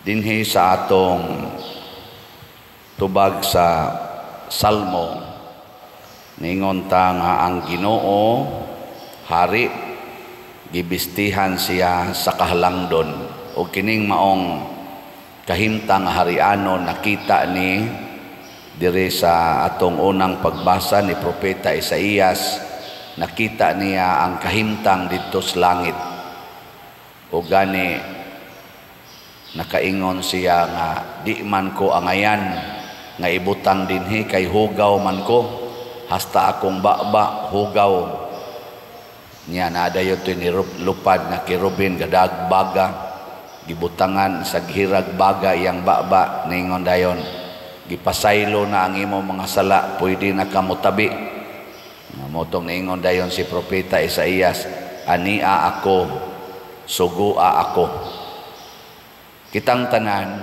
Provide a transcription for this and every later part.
Dinhi sa atong tubag sa Salmo, ningon ta nga ang Ginoo hari, gibistihan siya sa kahalangdon, ug kining maong kahimtang nga harianon nakita ni diri sa atong unang pagbasa ni Propeta Isaías. Nakita niya ang kahimtang didto sa langit, ug gani nakaingon siya nga di man ko angayan nga ibutang dinhi kay hugaw man ko, hasta akong baba hugaw niya. Nadayon to ni lupad nga kerubin, gadag baga, gibutangan sa hirag baga iyang baba. Ningon dayon, "Gipasaylo na ang imong mga sala, pwede na ka motabi." Mao tong niingon dayon si Propeta Isaías, "Ania ako, sugua ako." Kitang tanan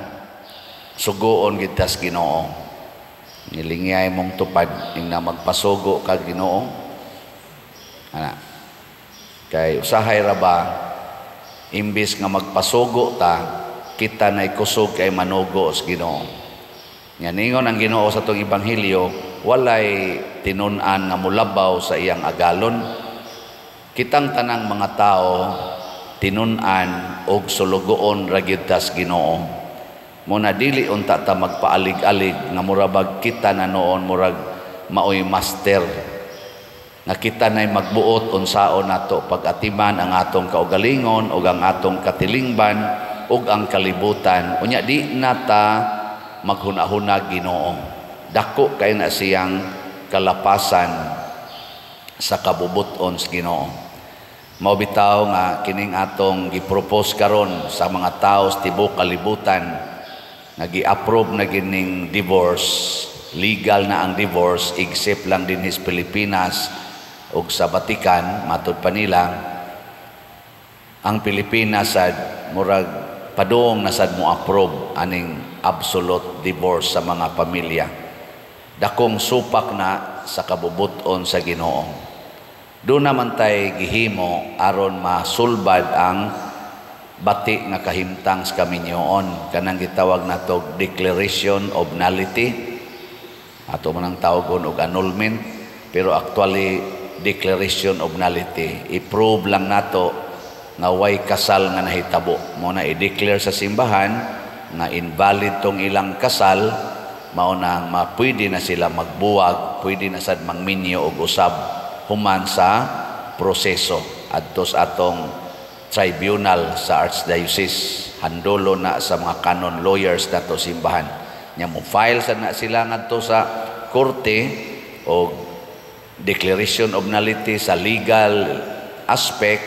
suguon gyud tas Ginoo. Nilingyay mong tupad ing na magpasugo kag Ginoo ana, kay usahay ra ba, imbis nga magpasugo ta, kita nay kusog kay manugo sa Ginoo. Nga ningon ang Ginoo sa atong ebanghelyo, walay tinun-an nga mulabaw sa iyang agalon. Kitang tanang mga tao tinun-an og sulugoon ra gyud tas Ginoo. Muna dili unta ta magpaalig-alig nga murabag kita na noon murag maoy master nga kita na'y magbuot unsaon nato pag-atiman ang atong kaugalingon ug ang atong katilingban ug ang kalibutan. Unya di na ta maghuna-huna Ginoo. Dako kay na siyang kalapasan sa kabubuton sa Ginoo. Mao bitaw nga kining atong gi-propose karon sa mga tao sa tibuok kalibutan nga gi-approve na gining divorce, legal na ang divorce except lang dinhi sa Pilipinas ug sa Vatican. Matud pa nila ang Pilipinas sad murag padung na sad mo approve aning absolute divorce sa mga pamilya. Dakong supak na sa kabubuton sa Ginoo. Doon naman tay gihimo aron masulbad ang bati nga kahimtang sa kaminyoon, kanang gitawag nato declaration of nullity. Ato man ang tawagon og annulment, pero actually declaration of nullity. I-prove lang nato nga way kasal nga nahitabo. Mo na i-declare sa simbahan nga invalid tong ilang kasal, mao na mapwede na sila magbuwag, pwede na sad mangminyo og usab human sa proseso adto sa atong tribunal sa Archdiocese. Handolo na sa mga canon lawyers nato simbahan nya mo file sa na sila ngadto sa korte og declaration of nullity. Sa legal aspect,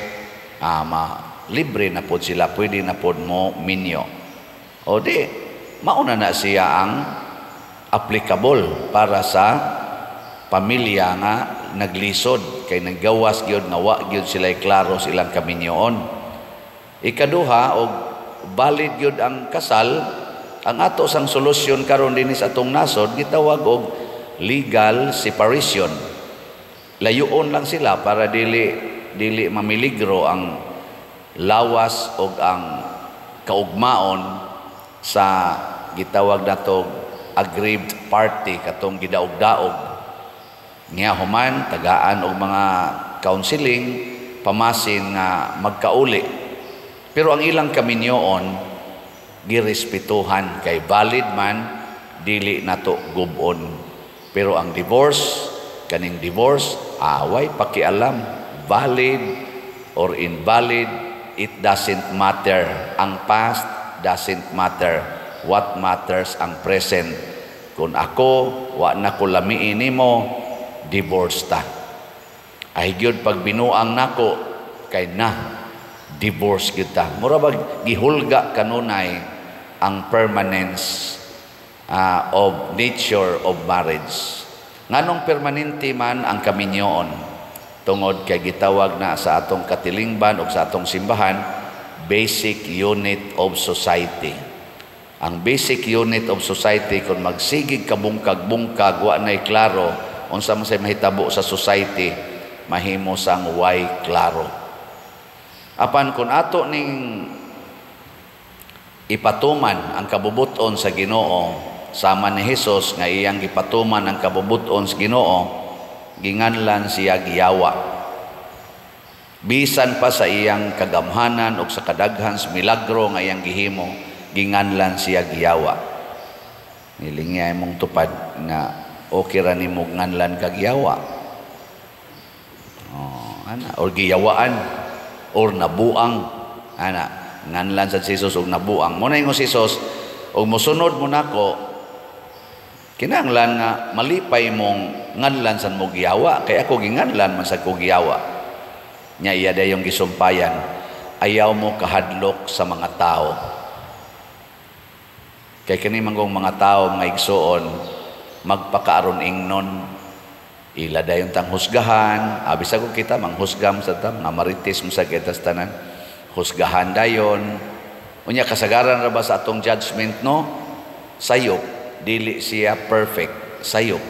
ma libre na pod sila, pwede na pod mo minyo. O di mauna na siya ang applicable para sa pamilya nga naglisod kay naggawas gyud nga wa gyud sila klaro sa ilang kaminyoon. Ikaduha, og valid gyud ang kasal, ang ato sang solusyon karon dinhi sa atong nasod gitawag og legal separation. Layuon lang sila para dili dili mamiligro ang lawas og ang kaugmaon sa gitawag nato aggrieved party, katong gidaog-daog. Nga human tagaan og mga counseling, pamasin nga magkauli, pero ang ilang kaminyoon girespetuhan kay valid man, dili nato gubon. Pero ang divorce, kaning divorce, away pakialam valid or invalid, it doesn't matter. Ang past doesn't matter. What matters ang present. Kung ako wa na ko lamiin nimo, divorce ta. Ay gyud pag binuang nako kay na divorce gyud ta. Mura bag gihulga kanunay ang permanence of nature of marriage. Nganong permanente man ang kaminyoon? Tungod kay gitawag na sa atong katilingban o sa atong simbahan basic unit of society. Ang basic unit of society, kung magsigig kabungkag-bungkag, wa na'y klaro, unsa man say mahitabo sa society? Mahimo sang way klaro. Apan kung ato ning ipatuman ang kabubuton sa Ginoo, sama ni Hesus nga iyang gipatuman ang kabubuton sa Ginoo, ginganlan siya giyawa. Bisan pa sa iyang kagamhanan o sa kadaghan sa milagro nga iyang gihimo, ginganlan siya giyawa. Nilingya imong tupad nga okay ra nimo nganlan kag yawa. Oh, ana, or giyawaan or nabuang, ana, nganlan sa Jesus og nabuang. Mo na ingon si Jesus, og mosunod mo nako, kinahanglan nga malipay mong nganlan san mo giyawa, kay ako ginganlan man sa ko giyawa. Nya iya dayong gisumpayan, ayaw mo kahadlok sa mga tao. Kay kini manggong mga tao, mga igsuon, magpakaaron ingnon, ila dayon tang husgahan, abi sa kita manghusgam sa ta, mga marites mo sa kita sa tanan, husgahan dayon. Unya kasagaran ra ba sa atong judgment, no? Sayop, dili siya perfect, sayop.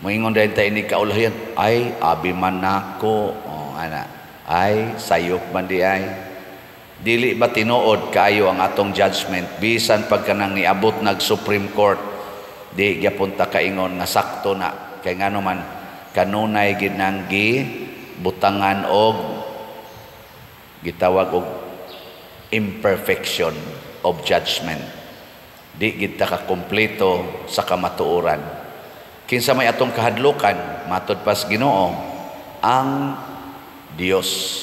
Moingon dayon ta ini kaulahian, "Ay, abi man nako." Oh, ana, ay, sayop man di ay. Dili ba tinuod kaayo ang atong judgment, bisan pag kanang niabot nag Supreme Court, di gyapon ta kaingon nga sakto na, kay ngano man kanunay gid nang gi butangan og gitawag og imperfection of judgment. Di gid ta kakumpleto sa kamatuoran. Kinsa may atong kahadlukan? Matod pas Ginoo, ang Dios.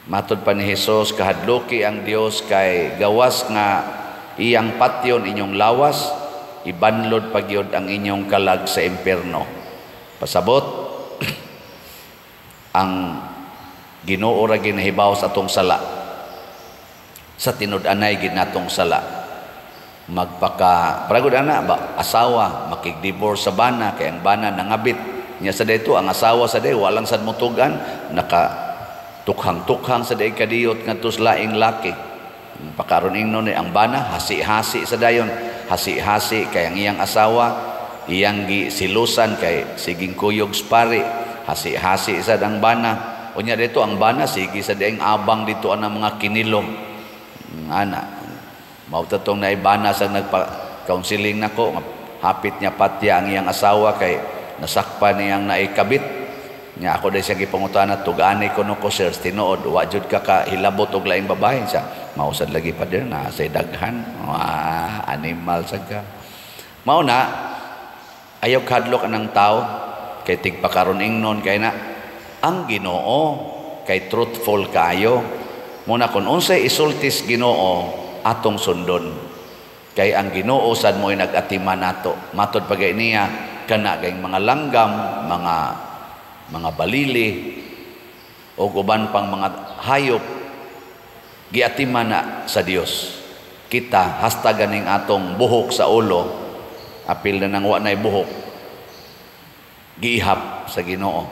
Matod pa ni Hesus, kahadluki ang Dios kay gawas nga iyang patyon inyong lawas, ibanlod pagyod ang inyong kalag sa impierno. Pasabot, ang Ginoo ra ginahibaw sa atong sala. Sa tinud-anay gid natong sala. Magpaka paragod ana ba, asawa makig-divorce sa bana kay ang bana nangabit niya sa dito, ang asawa sa day walang sad motugan, naka tukhang-tukhang sa day kadiyot ngadto sa laing laki. Pakaron ingnon ni ang bana hasi-hasi sa dayon, hasi-hasi kay ang iyang asawa iyang gisilusan kay siging kuyog spari, hasi-hasi sad ang bana. Unya dito ang bana sige sa daing abang dito ang mga kinilom. Ana, mao tong naibana sa nagpa-counseling nako, hapit niya patya ang iyang asawa kay nasakpan niyang naikabit. Nya ako dahil siya gipangutana, tugani ko no ko, sir, tinuod wa jud ka kahilabot og laing babae siya. Mausad lagi pa din na say daghan. Wah, animal sad ka. Mao na ayaw kadlok anang tao kay tigpakaron ingnon, kay na ang Ginoo kay truthful kayo. Muna kun unsay isultis Ginoo, atong sundon. Kay ang Ginoo sad mo'y nag-atiman nato. Matod pa gay niya kana kay mga langgam, mga balili o uban pang mga hayop, giatiman na sa Dios. Kita hasta ganing atong buhok sa ulo, apil na nang wa nay buhok, giihap sa Ginoo.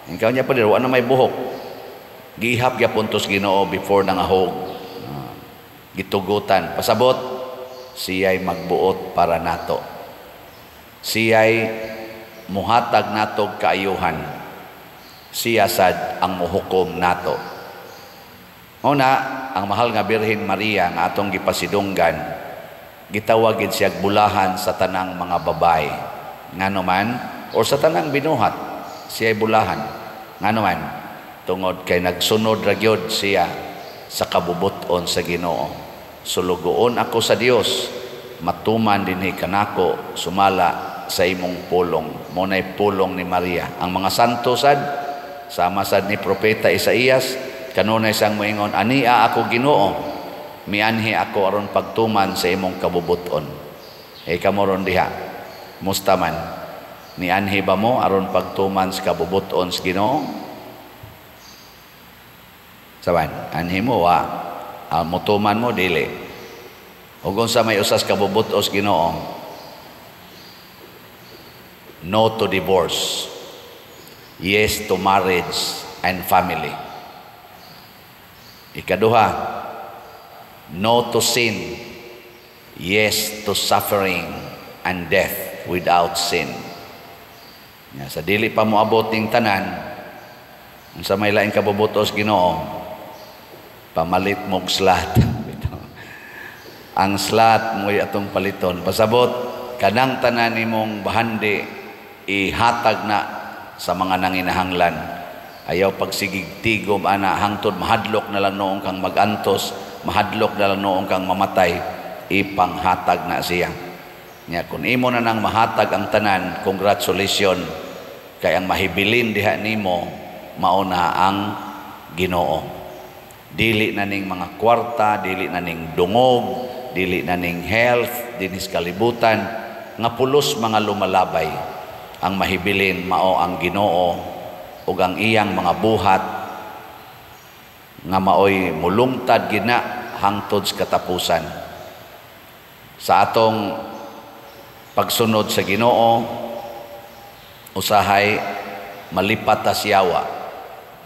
Ikaw niya pa din, wa na may buhok, giihap gyapon to sa Ginoo before nangahog. Gitugutan. Pasabot, siya'y magbuot para nato. Siya'y muhatag natog kaayuhan. Siya sad ang muhukom nato. Una, ang mahal nga Birhen Maria nga atong gipasidunggan, gitawag gid siya bulahan sa tanang mga babae. Ngano man, or sa tanang binuhat, siya'y bulahan. Ngano man, tungod kay nagsunod ra gyud siya sa kabubuton sa Ginoo. Sulugoon ako sa Dios, matuman dinhi kanako sumala sa imong pulong. Mo nay pulong ni Maria. Ang mga santo sad, sama sad ni propeta Isaías, kanunay sang moingon, "Ania ako Ginoo, mianhi ako aron pagtuman sa imong kabubuton." E kamo ron diha, musta man? Nianhi ba mo aron pagtuman sa kabubuton sa Ginoo? Saban, anhi mo wa, mutuman mo dili. Ug unsa may usas kabubuton sa Ginoo? No to divorce. Yes to marriage and family. Ikaduha, no to sin. Yes to suffering and death without sin. Ya, sa dili pa moabot ning tanan, unsa may laing kabubutos Ginoo, pamalit mog slat. Ang slot mo'y atong paliton. Pasabot, kanang tanan nimong bahandi, ihatag na sa mga nanginahanglan. Ayaw pagsigig tigom ana hangtod mahadlok na lang noong kang magantos, mahadlok na lang noong kang mamatay, ipanghatag na siya. Nya kung imo na nang mahatag ang tanan, congratulations, kay ang mahibilin diha nimo mao na ang Ginoo. Dili na ning mga kwarta, dili na ning dungog, dili na ning health dinis kalibutan nga pulos mga lumalabay. Ang mahibilin mao ang Ginoo ug ang iyang mga buhat nga maoy mulungtad gina hangtod sa katapusan. Sa atong pagsunod sa Ginoo, usahay malipat ta siyawa.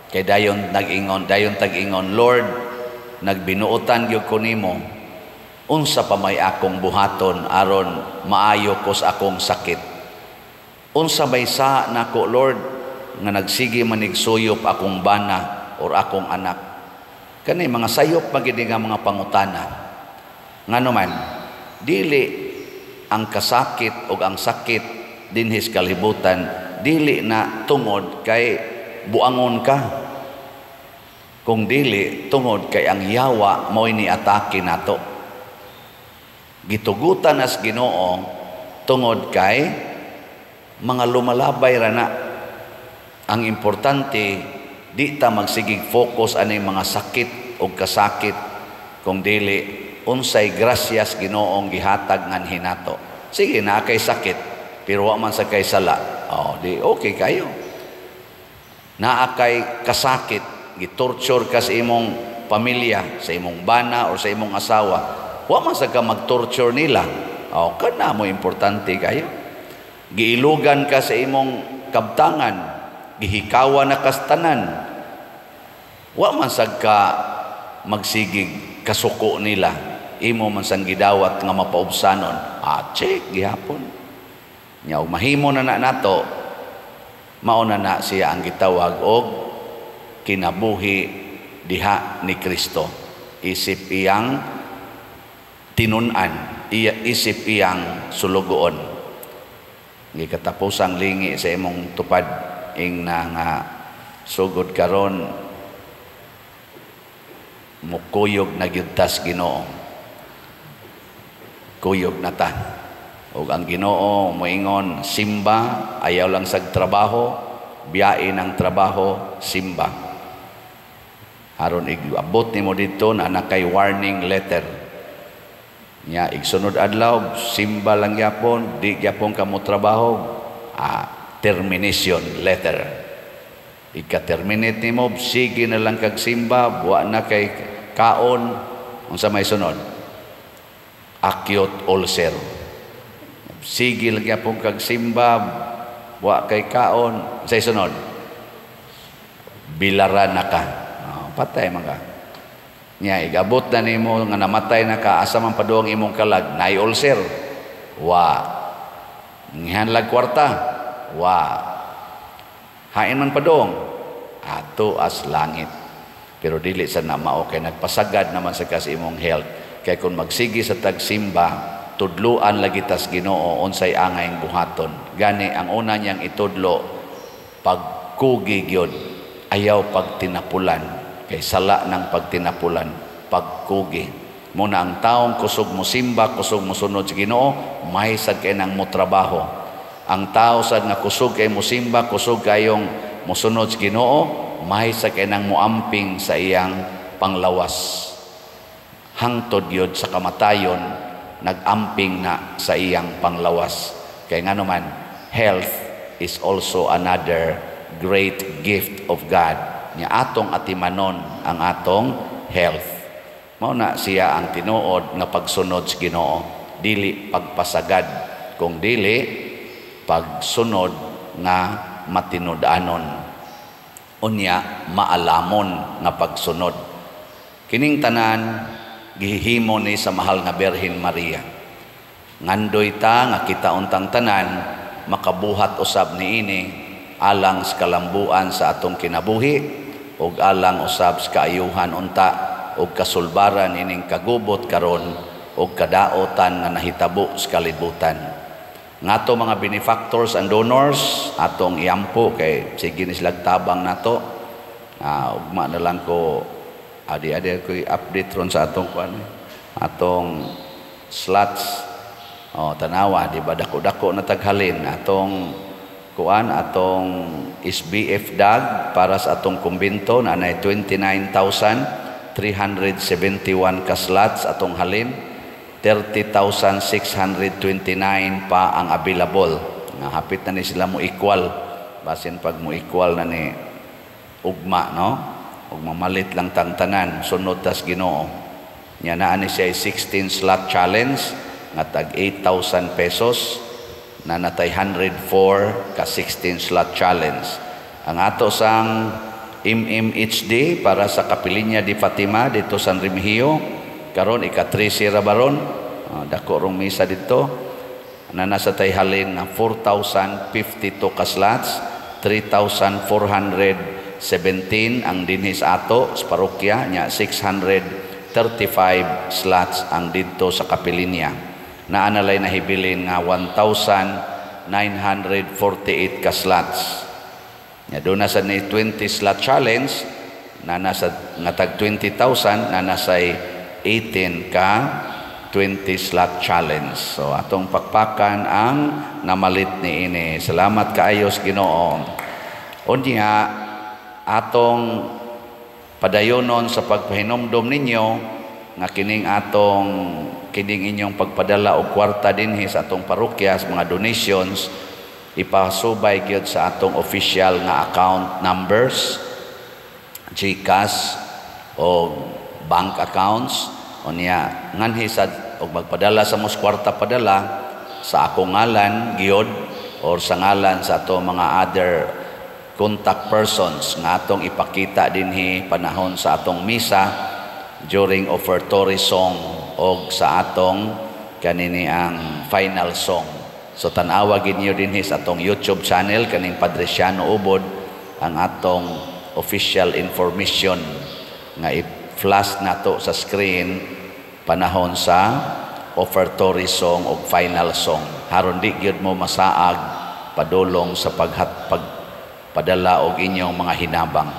Kay dayon nag-ingon, dayon tag-ingon, "Lord, nagbinuotan gyud ko nimo. Unsa pa may akong buhaton aron maayo ko sa akong sakit? Unsa may sa nako, Lord, nga nagsige manig suyop akong bana or akong anak?" Kani mga sayop magid nga mga pangutana. Ngano man dili ang kasakit o ang sakit dinhis kalibutan, dili na tungod kay buangon ka, kung dili tungod kay ang yawa mo'y ni-atake nato. Gitugutan as Ginoo tungod kay mga lumalabay ra na. Ang importante, di ta magsigig focus ani mga sakit o kasakit, kung dili unsay grasyas Ginoong gihatag nganhi nato. Sige, naa kay sakit pero wa man sa kay sala, oh, di okay kayo. Naa kay kasakit, gitorture ka sa imong pamilya, sa imong bana or sa imong asawa, wa man sa ka magtorture nila, oh, kana mo importante kayo. Giilugan ka sa imong kabtangan, gihikawan na kastanan, wa man sad ka magsigig kasuko nila, imo man sang gidawat nga mapaubsanon, ah, check gihapon. Nya og mahimo na na nato, mao na na siya ang gitawag og kinabuhi diha ni Kristo, isip iyang tinun-an, iya isip iyang sulugoon. Gikatapusang lingi sa imong tupad ing na nga sugod karon mukuyog na gyud tas Ginoo. Kuyog na ta. Ug ang Ginoo moingon, "Simba, ayaw lang sag trabaho, biyain ang trabaho, simba." Aron igabot nimo didto na kay warning letter. Nya igsunod adlaw simba lang gyapon, di gyapon ka mo trabaho, termination letter. Ika-terminate nimo, sige na lang kag simba, wa na kay kaon, unsa may sunod? Acute ulcer. Sige lang gyapon kag simba, wa kay kaon, unsay sunod? Bilara na ka. Oh, patay man ka. Nya igabot na nimo nga namatay na ka, asa man paduong imong kalag? Naay ulcer? Wa. Ngihanlag kwarta? Wa. Hain man padung? Ato as langit. Pero dili sa na mao kay nagpasagad naman sa kas imong health. Kay kung magsige sa tagsimba, tudluan lagi tas Ginoo unsay angayng buhaton. Gani ang una niyang itudlo, pagkugi gyud, ayaw pagtinapulan. Kay sala ng pagtinapulan, pagkugi. Muna ang taong kusog mo simba, kusog mo sunod sa Ginoo, may sad kay nang mo trabaho. Ang tao sad nga kusog kay mo simba, kusog kayong mosunod sa Ginoo, may sad kay nang moamping sa iyang panglawas. Hangtod yun sa kamatayon, nag-amping na sa iyang panglawas. Kay ngano man, health is also another great gift of God. Nya atong atimanon ang atong health. Mao na siya ang tinuod nga pagsunod sa Ginoo, dili pagpasagad, kung dili pagsunod nga matinud-anon. Unya maalamon nga pagsunod. Kining tanan gihimo ni sa mahal nga Birhen Maria. Ngandoy ta nga kita untang tanan makabuhat usab niini alang sa kalambuan sa atong kinabuhi ug alang usab sa kaayuhan unta ug kasulbaran ining kagubot karon. og kadaotan nga nahitabo sa kalibutan. Nga ato mga benefactors and donors, atong iampo kay sige ni sila tabang nato. Ugma na lang ko, adi-adi ko i-update ron sa atong kuan, atong slots. Oh, tanawa, di ba dako-dako na taghalin atong kuan, atong SBF DAG para sa atong kumbento na nay 29,371 ka slots atong halin, 30,629 pa ang available. Nga hapit na ni sila mo equal. Basin pag mo equal na ni ugma, no? Ug mamalit lang tang tanan, sunod tas Ginoo. Nya naa ni siya 16 slot challenge nga tag 8,000 pesos na natay 104 ka 16 slot challenge. Ang ato sang MMHD para sa Kapilinya di Fatima dito San Remigio karon, ika-13 ra baron, dako rong misa dito na nasa tay halin nga 4,052 ka slots, 3,417 ang dinhi sa ato sa parokya nya, 635 slots ang didto sa Kapilinya. Naa nalay nahibilin nga 1,948 ka slots. Nya doon na sa ni 20 slot challenge na nasa nga tag 20,000, na nasay 18 ka 20 slot challenge. So atong pakpakan ang namalit ni ini. Salamat kaayos Ginoo. Unya atong padayonon sa pagpahinomdom ninyo nga kining atong kining inyong pagpadala og kwarta dinhi sa atong parokya, sa mga donations, ipasubay gyud sa atong official nga account numbers, GCash o bank accounts. Unya nganhi sad og magpadala sa mos kwarta, padala sa akong ngalan gyud or sa ngalan sa ato mga other contact persons nga atong ipakita dinhi panahon sa atong misa during offertory song og sa atong kanini ang final song. So tan-awa gid niyo dinhi sa atong YouTube channel kaning Padre Siano Ubod ang atong official information nga i-flash nato sa screen panahon sa offertory song og final song. Haron di gyud mo masaag padulong sa paghat pagpadala og inyong mga hinabang.